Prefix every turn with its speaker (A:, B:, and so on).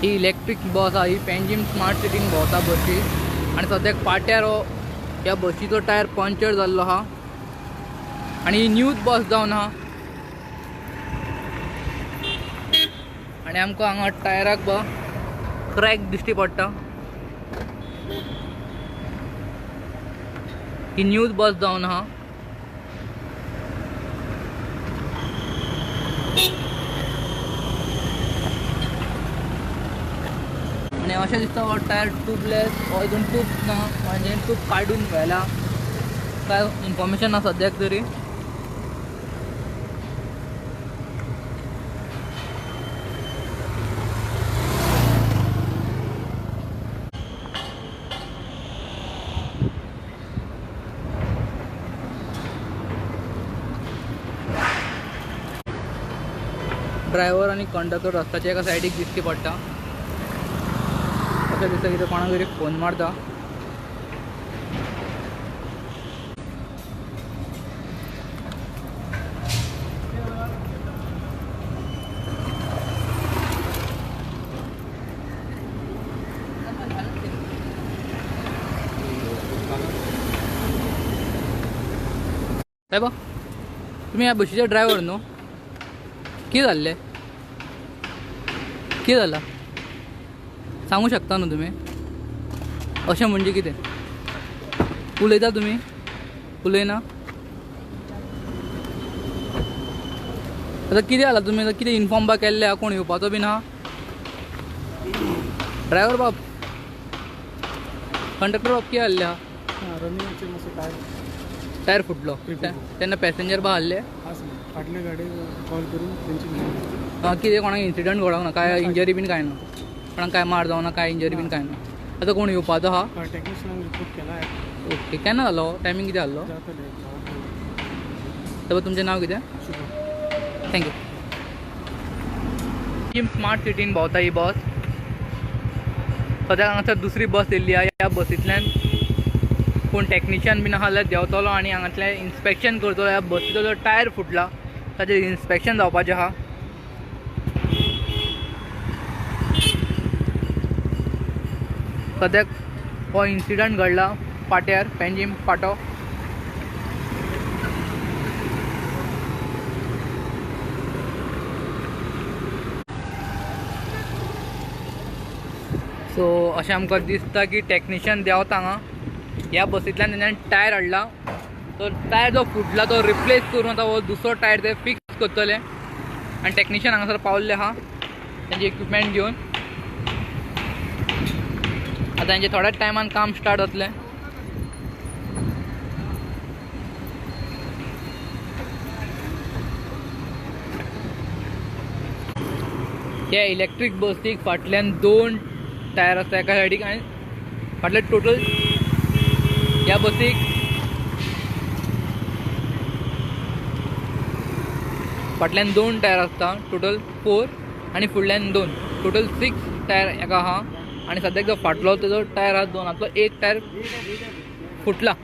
A: ही electric बस आहा, ही Panjim smart सिटीन भोंवता बसी. आनी सद्याक पाट्यार हो ह्या बसीचो टायर पंक्चर जाल्लो आहा आनी ही न्यूज बस जावन आहा. आनी आमकां हांगा टायराक बा क्रॅक दिश्टी पडटा. ही न्यूज बस जावन आहा. आनी अशें दिसता हो टायर ट्यूबलेस, हो हितून ट्यूब ना, म्हणजे ट्यूब काडून व्हेला, काय इन्फॉर्मेशन ना सद्याक तरी. ड्रायव्हर आनी कंडक्टर रस्त्याच्या एका सायडीक दिश्टी पडटा. अशें दिसता की तो कोणाक तरी फोन मारता. साहेब, तुम्ही ह्या बशीचे ड्रायव्हर न्हू? कितें जाल्लें, कितें जालां सांगू शकता न्हू तुमी? अशें म्हणजे कितें उलयता तुमी? उलयना आतां कितें जालां? तुमी आतां कितें इन्फॉर्म बा केल्लें आहा? कोण येवपाचो बीन आहा? ड्रायव्हर बाब, कंडक्टर बाब, कितें जाल्लें आहा? टायर फुटलो तेन्ना पॅसेंजर बा आहले?
B: फाटले गाडी कॉल करून तेंची
A: कितें कोणाक इन्सिडंट घडोंक ना, काय इंजरी बीन काय ना, कोणाक काय मार जावना, काय इंजरी बीन काय ना? आतां कोण येवपाचो आहा?
B: टेक्निशियनाक रिपोर्ट केला.
A: ओके, केन्ना जालो? टायमींग कितें जाल्लो? तर तुमचें नांव कितें? Thank you. Smart सिटीन भोंवता ही बस. सद्याक हांगासर दुसरी बस येयल्ली आहा. ह्या बसींतल्यान कोण टॅक्निशियन बीन आहा जाल्यार देंवतलो आनी हांगांतल्यान इन्स्पेक्शन करतलो. ह्या बसीचो जो टायर फुटला ताचें इन्स्पेक्शन जावपाचें आहा. सद्याक हो इन्सिडंट घडला पाट्यार, पेंजीम पाटो. सो अशें आमकां दिसता की टॅक्निशियन देंवता हांगा. ह्या बसींतल्यान तेंच्यांनी टायर हाडला, तो टायर जो फुटला तो रिप्लेस करून आतां हो दुसरो टायर ते फिक्स करतले. आनी टॅक्निशियन हांगासर पावल्ले आहा तेंचे इक्विपमेंट घेवन. आतां तेंचे थोड्याच टायमान काम स्टार्ट जातलें. ह्या इलेक्ट्रीक बसीक फाटल्यान 2 टायर आसता एका सायडीक आनी फाटल्यान टोटल ह्या बसीक फाटल्यान 2 टायर आसता, टोटल 4, आनी फुडल्यान 2, टोटल 6 टायर एका आहा. आनी सद्याक जो फाटलो तेजो टायर आहा 2, एक टायर फुटला.